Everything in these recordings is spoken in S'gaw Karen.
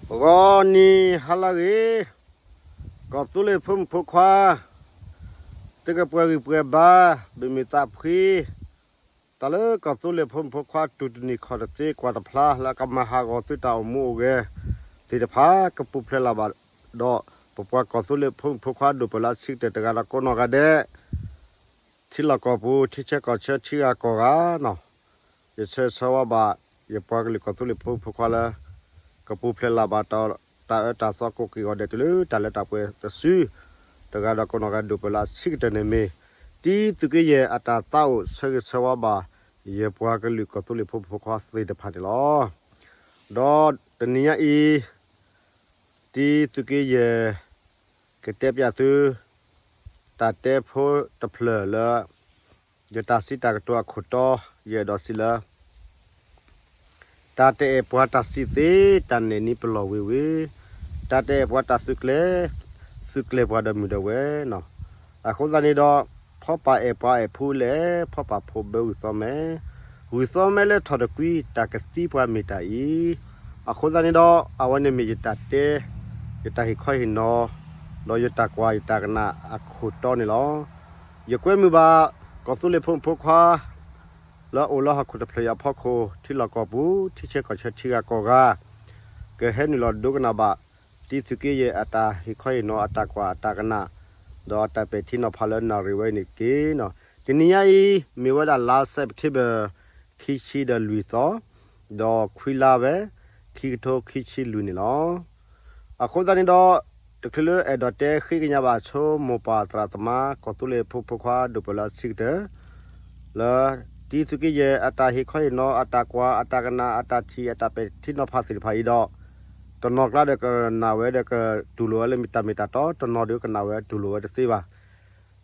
ဂီၤနံၤဟါလၢအဂ့ၤ, ကီၢ်သူလ့ၤဖိမုၣ်ဖိခွါ, သုကပှဲၤဂံၢ်ပှဲၤဘါ, ဘၣ်မုာ်သးဖှံ, တၢ်လၢကီၢ်သူလ့ၤဖိမုၣ်ဖိခွါ တူၢ်တနံၤခီၣ်တသ့ ကွၢ်တဖျါလၢအကမၤဟးဂီၤသုတၢ်အိၣ်မူအိၣ်ဂဲၤသ့ၣ်တဖၣ် ကပူၤဖျဲးလၢ်ဘၣ်ဒီး ပပှၤကီၢ်သူလ့ၤဖိမုၣ်ဖိခွါဒိၣ်ပၢၢ်လၢအဆံးကတၢၢ်တဂၤဒီးကိးနီၢ်ဂၤဒဲး ထံလီၢ်ကီၢ်ပူၤ ထံဆၢကီၢ်ဆၢထံဂၤကီၢ်ဂၤနီၤ, ယဆၢဂ့ၤဆၢဝါဘၣ် ယပှၤကလုာ်ကီၢ်သူလ့ၤဖိမုၣ်ဖိခွါလၢ ကပူၤဖျဲးလၢ်ဘၣ်ဒီးတၢ်အၢတၢ်သီကိးက့ၤဂီၤဒဲးတုၤလၢတၢ်လၢတၢ်ပှဲၤတစု, တဂၤဒီးကိးနီၢ်ဂၤဒဲးဒိၣ်ပၢၢ်လၢအဆံးကတၢၢ်န့ၣ်မ့ၢ် တံသုးက့ယဲၢ်အတၢ်သးအိၣ်ဆၢဂ့ၤဆၢဝါဘၣ် ယပှၤကလုာ်ကီၢ်သူလ့ၤဖိမုၣ်ဖိခွါသ့ၣ်တဖၣ်န့ၣ်လီၤ. ဒီးတနံၤညါအံၤ တံသုးက့ယဲၢ် ကတဲပၠးသု တၢ်တဲဖိတဖျၢၣ်လၢ ယတၢ်စံးတၢ်ကတိၤအခိၣ်တီ ယအဲၣ်ဒိးစံးလၢ တၢ်တအဲၣ်ပှၤတၢ်စံးသ့ တၢ်နဲၣ်နံပလီၢ်ဝ့ၤဝ့ၤ, တၢ်တအဲၣ်ပှၤတၢ်သုးကျဲၤ သုးကျဲၤပှၤဒီးမုၢ်ဒီးဝဲနီၤ. အဃိသတးန့ၣ်ဒီး ဖီပာ်အဲၣ်ပှၤအဲၣ်ဖူလဲၣ် ဖီပာ်ဖိးဘၢဂုၢ်သီမဲာ်, ဂုၢ်သီမဲာ်လၢထီၣ်တကွံ တၢ်ကသံပှၤမ့ၢ်တၢ်အံၤ, အဃိသတးန့ၣ်ဒီး အဝဲန့ၣ်မ့ၢ်ယတၢ်တဲ ယတၢ်ဟ့ၣ်ခီဟ့ၣ်နီၤ ဒီးယတၢ်ကွၢ်ယတၢ်ကနၣ်အခိၣ်တီန့ၣ်လီၤ. ယကွဲမုာ်ဘၣ် ကီၢ်သူလ့ၤဖိမုၣ်ဖိခွါ လၢအအိၣ်လၢဟီၣ်ခိၣ်တဖျၢၣ်အံၤအဖီခိၣ် ထံလီၢ်ကီၢ်ပူၤ ထံဆၢကီၢ်ဆၢထံဂၤကီၢ်ဂၤ ကဟဲနုာ်လီၤဒိကနၣ်ဘၣ် တံသုးက့ယဲၢ်အတၢ်ဟ့ၣ်ခီဟ့ၣ်နီၤ အတၢ်ကွၢ်အတၢ်ကနၣ် ဒီးအတၢ်ပဲာ်ထံနီၤဖးလၢနၣ်ရံၣ်ဝဲအံၤန့ၣ်တက့ၢ်. တနံၤညါအံၤ မ့ၢ်ဝဲဒၣ်လါ September ခံဆံဒီးလွံၢ်သီ, ဒီးခွံလါဝဲ ခံကထိခံဆံလွံၢ်န့ၣ်လီၤ. အဃိသတးန့ၣ်ဒီး တချုးလၢအဲၣ်ဒိးတဲဃ့ကညးဘၣ်ဆိမိၢ်ပၢ်သရၣ်သမါ ကီၢ်သူလ့ၤဖိမုၣ်ဖိခွါဒိၣ်ပၢၢ်လၢအဆံးကတၢၢ် လၢ တံသုးက့ယဲၢ်အတၢ်ဟ့ၣ်ခီဟ့ၣ်နီၤ အတၢ်ကွၢ်အတၢ်ကနၣ် အတၢ်ထံၣ်အတၢ်ပဲာ်ထံနီၤဖးသ့ၣ်တဖၣ်အံၤဒီး တနီၤကျါဒီးကနၣ်ဝဲဒီးကတူၢ်လိာ်ဝဲလၢတၢ်မ့ၢ်တၢ်တီ, တနီၤဒီးကနၣ်ဝဲတူၢ်လိာ်ဝဲတသ့ဘၣ်.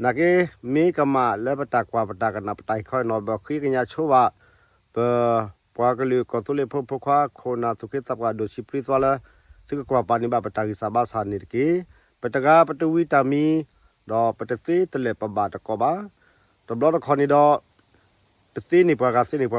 နာ်က့ မ့ၢ်ကမၣ်လၢပတၢ်ကွၢ်ပတၢ်ကနၣ် ပတၢ်ဟ့ၣ်ခီဟ့ၣ်နီၤ ဘၣ်ဃ့ကညးဆိဘၣ် ပပှၤကလုာ်ကီၢ်သူလ့ၤဖိမုၣ်ဖိခွါ ခိၣ်နၢ်သူၣ်က့သးပှၢ်ဒိၣ်ဆံးပြံသွါလၢ သုကကွၢ်ပာ်န့ၢ်ဘၣ်ပတၢ်ဂံၢ်စၢ်ဘါစၢ်န့ၣ်တက့ၢ်. ပတဂၤပတဝံတၢ်မံၤ ဒီးပတသ့တလဲၤပဘၣ်တကိးဘၣ်. တဘျီတခီၣ်န့ၣ်ဒီး ပသ့န့ၢ်ပှၤဂၤသ့န့ၢ်ပှၤအိၣ် ပ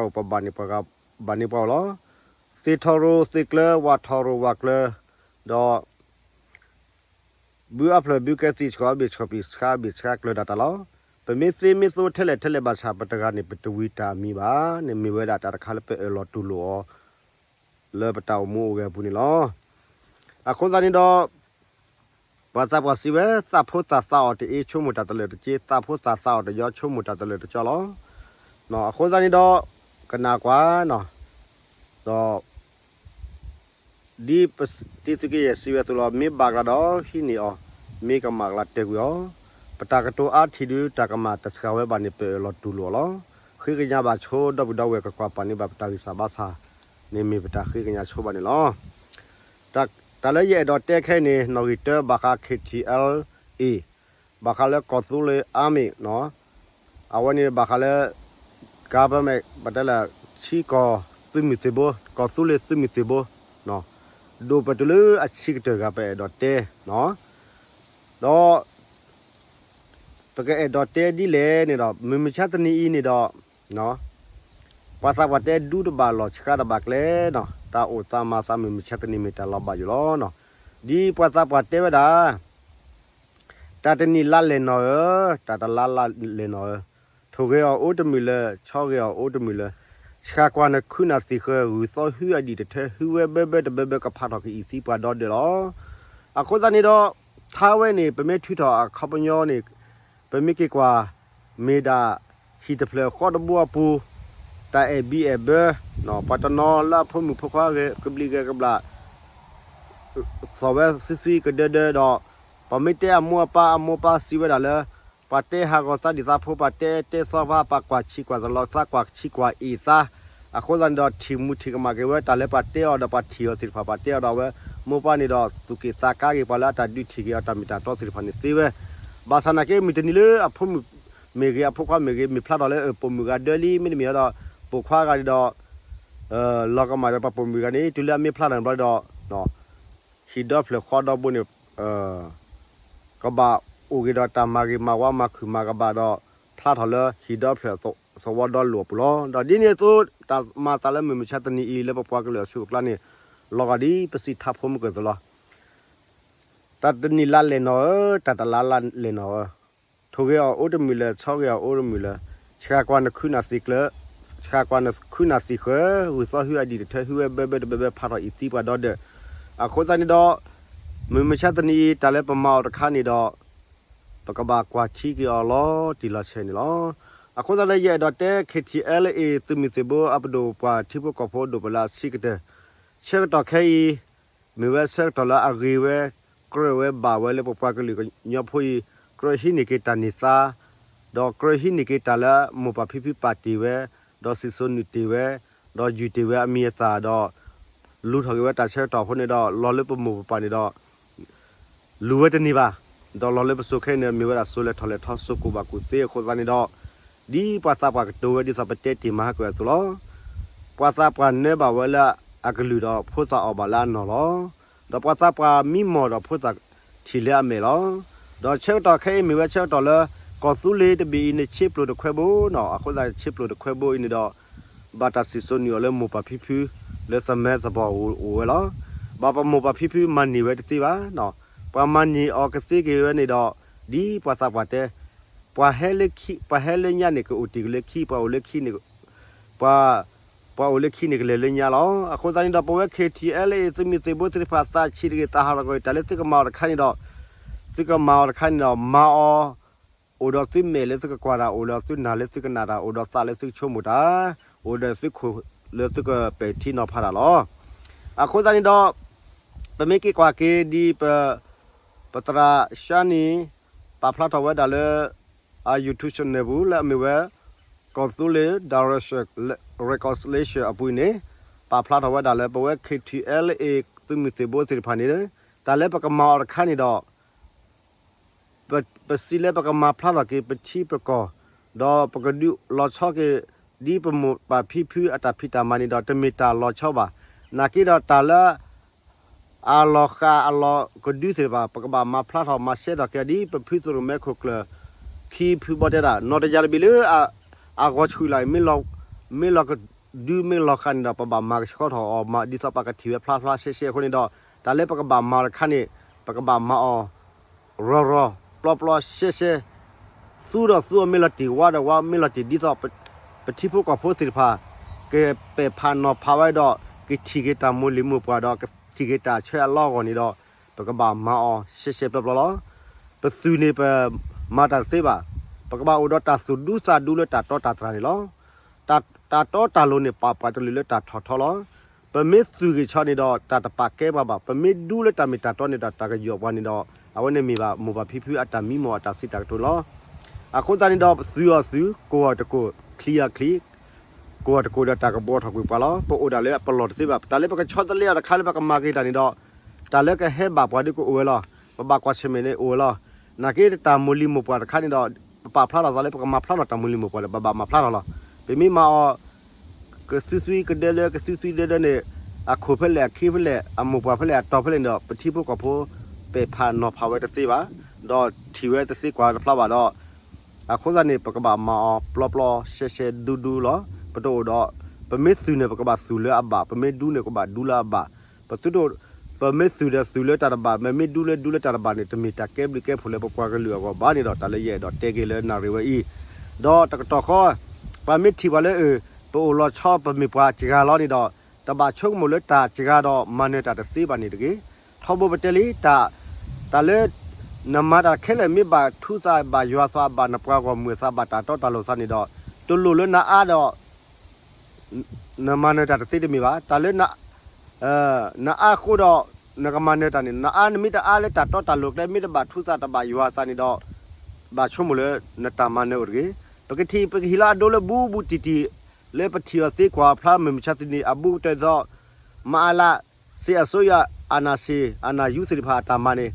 ဘၣ်န့ၢ်ပှၤဂၤဘၣ်န့ၢ်ပှၤအိၣ်လီၤ. သ့ၣ်ထီၣ်ရိၣ်သ့ၣ်ကျၢၤ ဝၣ်ထီၣ်ရိၣ်ဝၣ်ကျၢၤ ဒီး ဘုအဖျၢၣ်ဘုကဲသံၣ်ဆှီဘ့ၣ်ဆှီပံၤဆှါဘ့ၣ်ဆှါကျၢၤဒၣ်တၢ်လီၤ. ပမ့ၢ်သ့မ့ၢ်သိထဲလဲၣ်ထဲလဲၣ်ဘၣ်ဆၣ် ပတဂၤန့ၣ်ပတဝံတၢ်မံၤဘၣ်န့ၣ် မ့ၢ်ဝဲဒၣ်တၢ်တခါလၢပအၢၣ်လီၤတူၢ်လိာ်အီၤ လၢပတၢ်အိၣ်မူအိၣ်ဂဲၤအပူၤန့ၣ်လီၤ. အဃိသတးန့ၣ်ဒီး ပှၤသးပှၢ်စံးဝဲ သးဖိသးသးအီၤတအ့ ဆိကမိၣ်တၢ်တလၢာ်တက့ၢ်, သးဖိသးသးအီၤတယီ ဆိကမိၣ်တၢ်တလၢာ်တကီလီၤ. အဃိသတးန့ၣ်ဒီး ကနၣ်ကွၢ်နီၤ, ဒီး ဒ်ပတံသုးက့ယဲၢ်စံးဝဲအသိးလီၤ, မ့ၢ်ဘၣ်ကလၤဒီးဟံးန့ၢ်အီၤ, မ့ၢ်ကမၣ်ကလၤတဲာ်ကွံာ်အီၤ, ပတၢ်ကတိၤအါထံၣ်ဒုး တၢ်ကမၣ်တစှၤဝဲဘၣ်န့ၣ် ပအၢၣ်လီၤတူၢ်လိာ်အီၤလီၤ. ဃ့ကညးဘၣ်ဆိဒီပုၢ်ဒီဝဲၢ် ကကွၢ်ပာ်န့ၢ်ဘၣ်ပတၢ်ဂံၢ်စၢ်ဘါစၢ်န့ၣ် မ့ၢ်ပတၢ်ဃ့ကညးဆိဘၣ်န့ၣ်လီၤ. တၢ်လၢယအဲၣ်ဒိးတဲခဲအံၤန့ၣ် နီၣ်ဂံၢ်တၢဘၣ်ဃး K T L A ဘၣ်ဃးလၢကီၢ်သူလ့ၤ Army နီၤ, အဝဲန့ၣ်ဘၣ်ဃးလၢ government ပတဲလၢ ထံကီၢ်သုးမုၢ်သံၣ်ဘိ, ကီၢ်သူလ့ၤသုးမုၢ်သံၣ်ဘိနီၤ, ဒိၣ်ပတုၤလၢအဆံးကတၢၢ်ဂၤ ပအဲၣ်ဒိးတဲနီၤ, ဒီး ပကအဲၣ်ဒိးတဲဒ်လဲၣ်န့ၣ်ဒီး မုၢ်မဆါတနံၤအံၤန့ၣ်ဒီး ပှၤသးပှၢ်တဲဒူတဘၣ်လီၢ်ဆှါတဘၣ်ကျဲနီၤ, တၢ်အိၣ်သးမၤသးမုၢ်မဆါတနံၤမ့ၢ်တၢ်လီၤဘၣ်ယိၣ်လီၤနီၤ, ဒ်ပှၤသးပှၢ်တဲဝဲဒၣ် တၢ်တနံၣ်လါလဲၢ်နီၣ်ဧၢ, တၢ်တလါလါလဲၢ်နီၣ်ဧၢ, ထိၣ်ဂဲၤအီၤအိၣ်တမုာ်လၢၤ, ဆီဂဲၤအီၤအိၣ်တမုာ်လၢၤ, ဆှၣ်ကွၢ်နခုးနၢ်သံၣ်ဃၢၤ ဂုၢ်သီဟုအဒံၣ်တထၢ ဟုဝဲဘၢဘၢတဘၢဘၢ ကဖးထီၣ်ကအံၤသံပှၤဒီဒၢးလီၤ. အဃိသတးန့ၣ်ဒီး ထါဝဲန့ၣ် ပမ့ၢ်ထုးထီၣ်အခီပညီန့ၣ် ပမ့ၢ်က့ၤကွၢ် မ့ၢ်ဒၣ်ဟံၣ်တဖျၢၣ်ဃီတဘိအပူၤ တၢ်အဲၣ်ဘံအဲၣ်ဘၢ, ပှၤတနီၤလၢအဖိမုၣ်ဖိခွါဂဲၤကဘျံးဂဲၤကဘျၣ် သီၣ်ဝဲသံသံကဒၢဒၢဒီး ပှၤမ့ၢ်တဲအမိၢ်အပၢ် အမိၢ်ပၢ်စံးဝဲဒၣ်လၢ ပှၤတဲဟးဂီၤသးဒံးသးဖိ ပှၤတဲတဲသီဖး ပှၤကွၢ်ဆံးကွၢ်သီလီၤသး ကွၢ်ဆံးကွၢ်အ့ၣ်သး, အဃိသတးန့ၣ်ဒီး ထံၣ်မူထံၣ်ကမၣ်က့ၤဝဲ တၢ်လၢပှၤတဲအီၤဒီးပှၤထံၣ်အီၤသ့ၣ်တဖၣ် ပှၤတဲအီၤဒီးအဝဲ မိၢ်ပၢ်န့ၣ်ဒီး သူၣ်က့ၣ်သးကါက့ၤပှၤလၢအတၢ်ဒုးထံၣ်က့ၤအီၤတၢ်မ့ၢ်တၢ်တီသ့ၣ်တဖၣ်န့ၣ်သ့ဝဲ, ဘၣ်ဆၣ်နာ်က့ မုၢ်တနံၤလၢအဖိမုၣ်မ့ၢ်ဂ့ၤ အဖိခွါမ့ၢ်ဂ့ၤ မ့ၢ်ဖျါထီၣ်လၢ ပိာ်မုၣ်ဂၤဒၢလံ မ့တမ့ၢ်ဒီး ပိာ်ခွါဂၤန့ၣ်ဒီး လီၤကမၣ်ဒီးပှၤပိာ်မုၣ်ဂၤန့ၣ် တုၤလၢအမ့ၢ်ဖျါထီၣ်န့ၣ်ဘျီဒီး ဟံၣ်ဒီဖျၢၣ်ဃီဒီဘိန့ၣ် ကဘၣ်အိၣ်က့ၤဒီးတၢ်မၤဂ့ၤမၤဝါမၤခုၣ်မၤကဘၣ်ဒီး ဖျါထီၣ်လၢဟံၣ်ဒီဖျၢၣ်သဝီဒီလိာ်အပူၤလီၤ. ဒီးဒ်န့ၣ်အသိး တၢ်မၤသးလၢမုၢ်မဆါတနံၤအံၤ လၢပပှၤကလုာ်အဆူၣ်အကျါန့ၣ် လီၤဂာ်ဒ်ပစံးထါဖိမုၢ်ကၢၢ်သိးလီၤ. တၢ်တနံၤလါလဲၣ်နီၢ်ဧၢ, တၢ်တလါလါလဲၣ်နီၢ်ဧၢ, ထိၣ်ဂ့ၤအီၤအိၣ်တမုာ်လၢၤ, ဆီၣ်ဂ့ၤအီၤအိၣ်တမုာ်လၢၤ, ဆှးကွၢ်နခုနၢ်သံကျၢၤ, ဆှးကွၢ်နခုနၢ်သံဃၢၤ, ဂုၢ်သီၣ်ဟုအဒံၣ်တထၢ ဟုဝဲဘၢဘၢတဘၢဘၢ ဖးထီၣ်အံၤသံပှၤဒီဒၢး. အဃိသတးန့ၣ်ဒီး မုၢ်မဆါတနံၤအံၤ တၢ်လၢပမၤအီၤတခါန့ၣ်ဒီး ပကဘၣ်ကွၢ်ထံက့ၤအီၤလီၤတံၢ်လီၤဆဲးန့ၣ်လီၤ. အဃိသတးဒီး ယအဲၣ်ဒိးတဲ K T L A သုးမုၢ်သံၣ်ဘိအပဒိၣ်ပှၤထံဖိကီၢ်ဖိဒိၣ်ပလၢအဆံးကတၢၢ် ဆၢကတီၢ်ခဲအံၤ မ့ၢ်ဝဲဆၢကတီၢ်လၢအဂ့ၤဝဲ ကြၢးဝဲဘၣ်ဝဲလၢပပှၤကလုာ်ကညီဖိအံၤ ကြၢးဟံးန့ၢ်က့ၤတၢ်န့ၢ်သါ ဒီးကြၢးဟံးန့ၢ်က့ၤတၢ်လၢမိၢ်ပၢ်ဖံဖုပာ်တ့ၢ်ဝဲ ဒီးစံၣ်စိၤနုာ်တ့ၢ်ဝဲ ဒီးယုၢ်တ့ၢ်ဝဲအမံၤအသၣ်ဒီး လူၤထီၣ်က့ၤဝဲတၢ်ဆၢကတီၢ်အဃိန့ၣ်ဒီး လီၤလၢပမိၢ်ပပၢ်န့ၣ်ဒီး လူၤဝဲတန့ၢ်ဘၣ်, ဒီးလီၤလၢပစိၤခဲအံၤန့ၣ် မ့ၢ်ဝဲဒၣ်စိၤလဲၤထီၣ်လဲၤထီ စိၤကိၣ်ဘၣ်ကူၣ်သ့အဃိသတးန့ၣ်ဒီး ဒ်ပှၤသးပှၢ်ကတိၤဝဲဒ်သိးပတဲတ့ၢ်မၤဟါကွံာ်အသိးလီၤ. ပှၤသးပှၢ်နၢဘၣ်ဝဲလၢအကလုၢ်ဒီးဖိသၣ်အီၣ်ဘၣ်လၢအနီၢ်လီၤ. ဒီးပှၤသးပှၢ်မံမီၢ်ဒီးဖိသၣ်ထံၣ်လၢအမဲာ်လီၤ. ဒီးဆၢကတီၢ်ခဲအံၤမ့ၢ်ဝဲဆၢကတီၢ်လၢ ကီၢ်သူလ့ၤတဘ့ၣ်အံၤန့ၣ် ဆ့ပျိတခွဲဘိနီၤ, အဃိသတးဆ့ပျိတခွဲဘိအံၤန့ၣ်ဒီး ဘၣ်တၢ်စံၣ်စိၤနုာ်အီၤလၢမိၢ်ပၢ်ဖံဖု လၢသမၢသပှၢ်အိၣ်ဝဲလီၤ. ဘၣ်ပမိၢ်ပၢ်ဖံဖုမၤန့ၢ်ဝဲတသ့ဘၣ်. ပှၤမၤန့ၢ်အီၤကသ့က့ၤဝဲန့ၣ်ဒီး ဒ်ပှၤသးပှၢ်တဲ ပှၤဟဲလၢခံ ပှၤဟဲလၢညါန့ၣ် ကအိၣ်တ့ၢ်က့ၤလၢခံ, ပှၤအိၣ်လၢခံန့ၣ် ပှၤ ပှၤအိၣ်လၢခံန့ၣ် ကလဲၤလၢညါလီၤ. အဃိသတးန့ၣ်ဒီး ပဝဲ K T L A သုးမုၢ်သံၣ်ဘိသ့ၣ်တဖၣ် သးဆံးတဂ့ၤ သးဟးထီၣ်တဂ့ၤ တၢ်လၢသုကမၤအီၤတခါန့ၣ်ဒီး သုကမၤအီၤတခါန့ၣ်ဒီး မၤအီၤ အိၣ်ဒီးသုမဲာ်လၢသုကကွၢ်တၢ်, အိၣ်ဒီးသုနၢ်လၢသုကနၣ်တၢ်, အိၣ်ဒီးသးလၢသုကဆိကမိၣ်တၢ်, အိၣ်ဒီးသုခိၣ်လၢသုကပဲာ်ထံနီၤဖးတၢ်လီၤ. အဃိသတးန့ၣ်ဒီး ပမ့ၢ်က့ၤကွၢ်က့ၤဒ်ပ ပသရၣ်ရှါနံၤ ပာ်ဖျါထီၣ်ဝဲဒၣ်လၢ အ YouTube channel ပူၤ လၢအမ့ၢ်ဝဲ ကီၢ်သူလ့ၤ Direction Reconciliation အပူၤန့ၣ် ပာ်ဖျါထီၣ်ဝဲဒၣ်လၢ ပဝဲ K T L A သုးမုၢ်သံၣ်ဘိသ့ၣ်တဖၣ်န့ၣ် တၢ်လၢပကမၤအီၤတခါန့ၣ်ဒီး ပစံးလၢပကမၤဖျါထီၣ်က့ၤပထံပကီၢ်, ဒီးပကဒုးလီၤဆီက့ၤ ဒ်ပမိၢ်ပၢ်ဖံဖုအတၢ်ဖံးတၢ်မၤန့ၣ်ဒီး တမ့ၢ်တၢ်လီၤဆီဘၣ်. နာ်က့ဒီးတၢ်လၢ အလီၤဃာ်အလီၤကဒုသ့ၣ်တဖၣ် ပကဘၣ်မၤဖျါထီၣ်မၤရှဲထီၣ်က့ၤ ဒ်ပဖုသရိၣ်မဲခိၣ်ကျၢၢ် ခံဖုဘီတဲဒၣ် နီၢ်တယၢ်တဘ့ၣ်လၢ အဂီၤဆှံလီၤ မ့ၢ်လီၤကဒုမ့ၢ်လီၤဃာ်န့ၣ်ဒီး ပဘၣ်မၤကဆှီထီၣ်အီၤ ဒ်သိးပကထံၣ်ဝဲဖျါဖျါရှဲရှဲအဃိန့ၣ်ဒီး တၢ်လၢပကဘၣ်မၤအီၤတခါန့ၣ် ပကဘၣ်မၤအီၤ ရီၤရီၤ ပျီပျီရှဲရှဲ သူဒီးသူအီၤမ့ၢ်လီၤတံၢ် ဝါဒီးဝါမ့ၢ်လီၤတံၢ် ဒ်သိး ပထံဖိကီၢ်ဖိသ့ၣ်တဖၣ် ကပဲာ်ဖးနီၤဖးဝဲဒီး ကထံၣ်က့ၤတၢ်မိၢ်လံၤမိၢ်ပှၢ်ဒီး ကထံၣ်က့ၤတၢ်ဆၢအလီၢ်အဂီၢ်န့ၣ်ဒီး ပကဘၣ်မၤအီၤရှဲရှဲပျီပျီလီၤ. ပသုးန့ၣ်ပမၤတၢ်တသ့ဘၣ်. ပကဘၣ်အိၣ်ဒီးတၢ်သူၣ်ဒူသးဒူလၢတၢ်တီတၢ်တြၢ်န့ၣ်လီၤ. တၢ်တီတၢ်လိၤန့ၣ် ပာ်ပှၤတလုာ်လၢတၢ်ထီၣ်ထီလီၤ. ပမ့ၢ်သူၣ်ဂ့ၤဆီန့ၣ်ဒီး တၢ်တပာ်ကဲပှၤဘၣ်. ပမ့ၢ်ဒူလၢတၢ်မ့ၢ်တၢ်တီန့ၣ်ဒီး တၢ်ကယီၣ်ပှၤန့ၣ်ဒီး အဝဲန့ၣ်မ့ၢ်ဘၣ်မိၢ်ပၢ်ဖံဖုအတၢ်မံမီၢ်အတၢ်စံးတၢ်ကတိၤလီၤ. အဃိသတးန့ၣ်ဒီး သုးအီၤသုး ကိၢ်အီၤတကိၢ် ချံအီၤချံ ကိၢ်အီၤတကိၢ်ဒီးတၢ်ကဘှီထီၣ်ကွံာ်ပှၤလီၤ. ပအိၣ်ဒၣ်လၢပလီၢ်တသ့ဘၣ်. တၢ်လၢပကဆီတလဲအီၤတခါလၢပကမၤက့ၤတၢ်န့ၣ်ဒီး တၢ်လၢကဟဲဘၣ်ပှၤဒုးကအိၣ်ဝဲလီၤ. ပဘၣ်ကွၢ်ဆၢၣ်မဲာ်န့ၣ်အိၣ်ဝဲလီၤ. နာ်က့တၢ်မိၢ်လံၤမိၢ်ပှၢ်တခါန့ၣ်ဒီး ပပာ်ဖျါထီၣ်သးလၢပကမၤဖျါထီၣ်တၢ်မိၢ်လံၤမိၢ်ပှၢ်ဒီး ပဘၣ်မၤဖျါထီၣ်လီၤ. ပမ့ၢ်မၤအီၤ ကသုသွံကဒဲလၢကသုသွံဒဲဒဲန့ၣ် အခိၣ်ဖဲလဲၣ် အခံဖဲလဲၣ် အမိၢ်ပှၢ်ဖဲလဲၣ် အတီၤဖဲလဲၣ်န့ၣ်ဒီး ပထံဖိကီၢ်ဖိ ပဲာ်ဖးနီၤဖးဝဲတသ့ဘၣ်, ဒီးထံၣ်ဝဲတသ့ကွၢ်တဖျါဘၣ်ဒီး အဃိသတးန့ၣ် ပကဘၣ်မၤအီၤပျီပျီရှဲရှဲဒူဒူလီၤ. ပတအိၣ်ဒီး ပမ့ၢ်သုးန့ၣ် ပကဘၣ်သုးလၢအဘၣ်, ပမ့ၢ်ဒူန့ၣ် ပကဘၣ်ဒူလၢအဘၣ်. ပသုတ ပမ့ၢ်သုးဒီးသုးလၢတၢ်တဘၣ်, မ့မ့ၢ်ဒူလၢဒူလၢတၢ်တဘၣ်န့ၣ် တမ့ၢ်တၢ်ကဲဘျုးကဲဖှိၣ်လၢပပှၤကလုာ်အဂီၢ်ဘၣ်န့ၣ်ဒီး တၢ်လၢယအဲၣ်ဒိးတဲက့ၤလၢနၣ်ရံၣ်ဝဲအံၤ, ဒီးတကတီၢ်ဃီ ပှၤမ့ၢ်ထံၣ်ပှၤလၢအ ပအိၣ်လီၤဆီပမ့ၢ်ပှၤစှၤလီၤန့ၣ်ဒီး တဘၣ်ဆိကမိၣ်လၢတၢ်စှၤဒီးမၤနၢၤတၢ်တသ့ဘၣ်န့ၣ်တဂ့ၤ. ထီဘိပတဲလံ တၢ် တၢ်လၢ နမၤတၢ်ခဲလၢာ်မ့ၢ်ဘၣ်ထူသးဘၣ်ယွၤသးဘၣ်နပှၤဂီၢ်မုၢ်သးဘၣ်တၢ်တီတၢ်လိၤသးန့ၣ်ဒီး တလိၣ်လၢနအါဒီး နမၤနၢၤတၢ်တသ့တမ့ၢ်ဘၣ်. တၢ်လၢ နအါအဃိဒီး နကမၤနၢၤတၢ်န့ၣ် နအါနမ့ၢ်တအါလၢတၢ်တီတၢ်လိၤကျဲ မ့ၢ်တဘၣ်ထူသးတဘၣ်ယွၤသးန့ၣ်ဒီး ဘၣ်ဆိကမိၣ်လၢနတၢ်မၤနၢၤအိၣ်တဂ့ၤ. ပကထံၣ်ပကဟံးလၢအဒိလၢဘူးဘူးတံၢ်တံၢ် လၢပထံၣ်အီၤသ့ကွၢ်ဖျါမုၢ်မဆါတနံၤအဘူးကတၢၢ်ဒီး မအါလၢ စစ်အစိုးရ အာဏာရှင် အာဏာယူသ့ၣ်တဖၣ်အတၢ်မၤန့ၣ်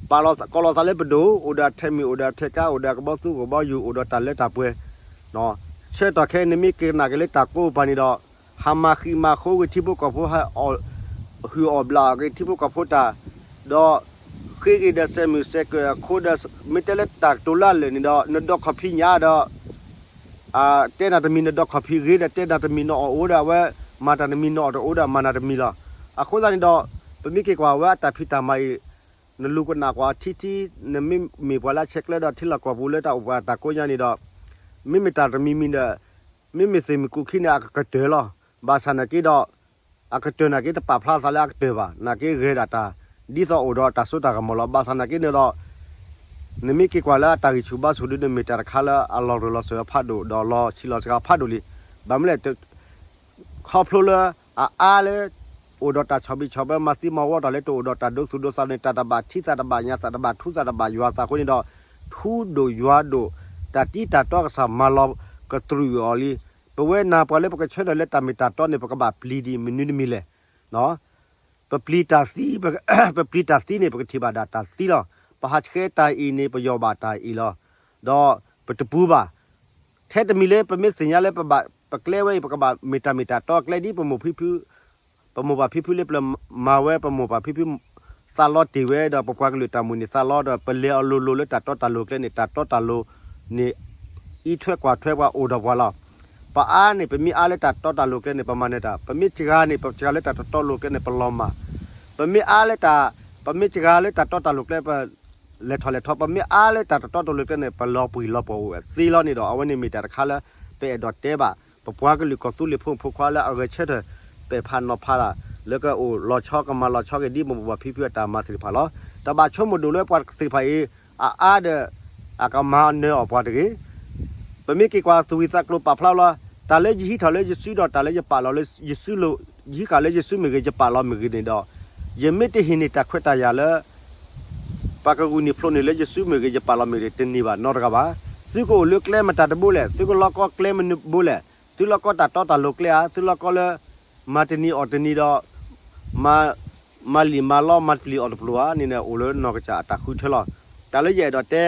ပာ်လီၤကိးလီၤသးလၢပဒိၣ် အိၣ်ဒီးအထဲမုၢ် အိၣ်ဒီးအထဲကါ အိၣ်ဒီးအကဘီသူကဘီယူၤ အိၣ်ဒီးတၢ်လၢတၢ်ပှဲၤ ဆၢကတီၢ်ခဲအံၤန့ၣ်မ့ၢ်ကနၣ်က့ၤလၢတၢ်ကိးပူၤန့ၣ်ဒီး ဟးမၤဃံးမၤဃိက့ၤထံဖိကီၢ်ဖိ ဟးအီၣ်ဟုၣ်အီၣ်ဘျၣ်က့ၤထံဖိကီၢ်ဖိတၢ် ဒီးဃ့က့ၤဒီးစဲးမုၢ်စဲးကၢၢ်အခိဒီး မ့ၢ်တဲလၢတၢ်ကတိၤလၢအလၢာ်န့ၣ်ဒီး နဒီးခီၣ်ဖံးညါဒီး တဲနၤတမံၤနဒီးခီၣ်ဖံးဂ့ၤဒီး တဲနၤတမံၤနအီၣ်အိၣ်ဒီး အဝဲမၤတၢ်တမံၤနအီၣ်တအိၣ်ဒီး မၤနၤတမံၤလီၤ. အဃိသတးန့ၣ်ဒီး ပမ့ၢ်က့ၤကွၢ်ဝဲအတၢ်ဖံးတၢ်မၤအံၤ နလူၤကနၣ်ကွၢ်ထံထံ နမ့ၢ်မ့ၢ်ပှၤလၢအဆဲးကျၢဒီးထံလီၢ်ကီၢ်ပူၤလၢတၢ်အိၣ်ပှၤတၢ်ကိးညါန့ၣ်ဒီး မ့မ့ၢ်တၢ်တမံၤမံၤဒီး မ့မ့ၢ်သ့ၣ်မုၢ်ကူၣ်ခံန့ၣ် အကကတၢၢ်လီၤ. ဘၣ်ဆၣ်နာ်က့ဒီး အကတၢၢ်နာ်က့တပာ်ဖျါသးလၢအကတၢၢ်ဘၣ်. နာ်က့ဂဲၤဒၣ်တၢ် ဒ်သိးအိၣ်ဒီးတၢ်စိတၢ်ကမီၤလီၤ. ဘၣ်ဆၣ်နာ်က့န့ၣ်ဒီး နမ့ၢ်က့ၤကွၢ်လၢအတၢ်ဂံၢ်ဆူၣ်ဘါဆူၣ်ဒုး နမ့ၢ်တၢ်တခါလၢအလီၤရၢၢ်လီၤစၢၤဖးဒိၣ် ဒီးလီၤဆံးလီၤစှၤဖးဒိၣ်လံ. ဘၣ်မနုၤလဲၣ် ခီဖျိလၢအအါလၢ အိၣ်ဒီးတၢ်ဆီၣ်ဘံၣ်ဆီၣ်ဘၢ မၤသံမၤဝီတၢ်လၢတအိၣ်ဒီးတၢ်ဒိသူၣ်ဒိသးန့ၣ် တၢ်တဘၣ်ထံသးတဘၣ်ညၣ်သးတဘၣ်ထူသးတဘၣ်ယွၤသးအဃိန့ၣ်ဒီး ထူဒိၣ်ယွၤဒိၣ် တၢ်တံၢ်တၢ်တီကစၢ်မၤလီၤကတြူာ်အီၤလံ. ပဝဲနၤပှၤလၢပကဆၢထၢၣ်လၢတၢ်မ့ၢ်တၢ်တီန့ၣ် ပကဘၣ်ပျံၤဒံးမနုၤတမံၤလဲၣ်. ပပျံၤတၢ်သံ, ပပျံၤတၢ်သံန့ၣ် ပကထံၣ်ဘၣ်ဒၣ်တၢ်သံလီၤ. ပဟးဆှဲးတၢ်အံၤန့ၣ် ပယီၢ်ဘၣ်တၢ်အံၤလီၤ. ဒီးပတပူၤဘၣ်. ထဲတမံၤလၢပမ့ၢ်သ့ၣ်ညါလၢပဘၣ်ပကျဲဝဲအံၤ ပကဘၣ်မ့ၢ်တၢ်မ့ၢ်တၢ်တီကျဲဒ်ပမိၢ်ဖံဖု ပမိၢ်ပၢ်ဖံဖုလၢပျၢၤမၤဝဲ ပမိၢ်ပၢ်ဖံဖု သးလီတ့ၢ်ဝဲဒီးပပှၤကလုာ်တၢ်မုၢ်န့ၣ်သးလီဒီး ပလဲၤအီၤလိၤလိၤလၢတၢ်တီတၢ်လိၤကျဲန့ၣ် တၢ်တီတၢ်လိၤန့ၣ် အံးထွဲကွၢ်ထွဲပှၤအိၣ်ဒီးပှၤလီၤ. ပအါန့ၣ် ပမ့ၢ်အါလၢတၢ်တီတၢ်လိၤကျဲန့ၣ် ပမၤနၢၤတၢ်, ပမ့ၢ်စှၤန့ၣ် ပစှၤလၢတၢ်တီတၢ်လိၤကျဲန့ၣ် ပလီၤမၢ်, ပမ့ၢ်အါလၢတၢ်, ပမ့ၢ်စှၤလၢတၢ်တီတၢ်လိၤကျဲ ပလဲၤထီၣ်လဲၤထီ, ပမ့ၢ်အါလၢတၢ်တီတၢ်လိၤကျဲန့ၣ် ပလီၤပှံၢ်လီၤပှီၢ်အိၣ်သ့လီၤန့ၣ်ဒီး အဝဲန့ၣ်မ့ၢ်တၢ်တခါလၢ ပအဲၣ်ဒိးတဲဘၣ် ပပှၤကလုာ်ကီၢ်သူလ့ၤဖိမုၣ်ဖိခွါလၢအဂဲၤဆၢထၢၣ် ပဲာ်ဖးနီၤဖးတၢ် လၢကအိၣ်လီၤဆီကမၤလီၤဆီက့ၤဒ်မိၢ်ပၢ်ဖံဖုအတၢ်မၤသ့ၣ်တဖၣ်လီၤ. တဘၣ်ဆိကမိၣ်ဒိၣ်လၢပှၤသ့ၣ်တဖၣ်အံၤ အအါဒီး အကမၤနၢၤအီၣ်ပှၤတဂ့ၤ. ပမ့ၢ်က့ၤကွၢ်သူၣ်ဝံၣ်သးကျိၤပာ်ဖျါလီၤ, တၢ်လၢယဟံးထီၣ်လၢယစုဒီးတၢ်လၢယပာ်လီၤလၢယစုလိၤ, ယဟံးဃာ်လၢယစုမ့ၢ်ဂ့ၤ ယပာ်လီၤမ့ၢ်ဂ့ၤန့ၣ်ဒီး ယမ့ၢ်တဟ့ၣ်န့ၢ်တၢ်ခွဲးတၢ်ယာ်လၢ ပှၤကဂုာ်န့ၢ်ဖျိးန့ၢ်လၢယစုမ့ၢ်ဂ့ၤ ယပာ်လီၤမ့ၢ်ဂ့ၤ တန့ၢ်ဘၣ်နီတဂၤဘၣ်. သုကအိၣ်လၢကျဲမတၤတဘိလဲၣ်, သုကလီကီကျဲမနုၤဘိလဲၣ်, သုလီကီတၢ်တီတၢ်လိၤကျဲဧါ, သုလီကီလၢ မၤတနံၤအီၣ်တနံၤဒီး မၤလံာ်မၤလီ မၤတပျံၤအီၣ်တပျီဧါန့ၣ် အိၣ်လၢနီၢ်ကစၢ်အတၢ်ဃုထၢလီၤ. တၢ်လၢယအဲၣ်ဒိးတဲ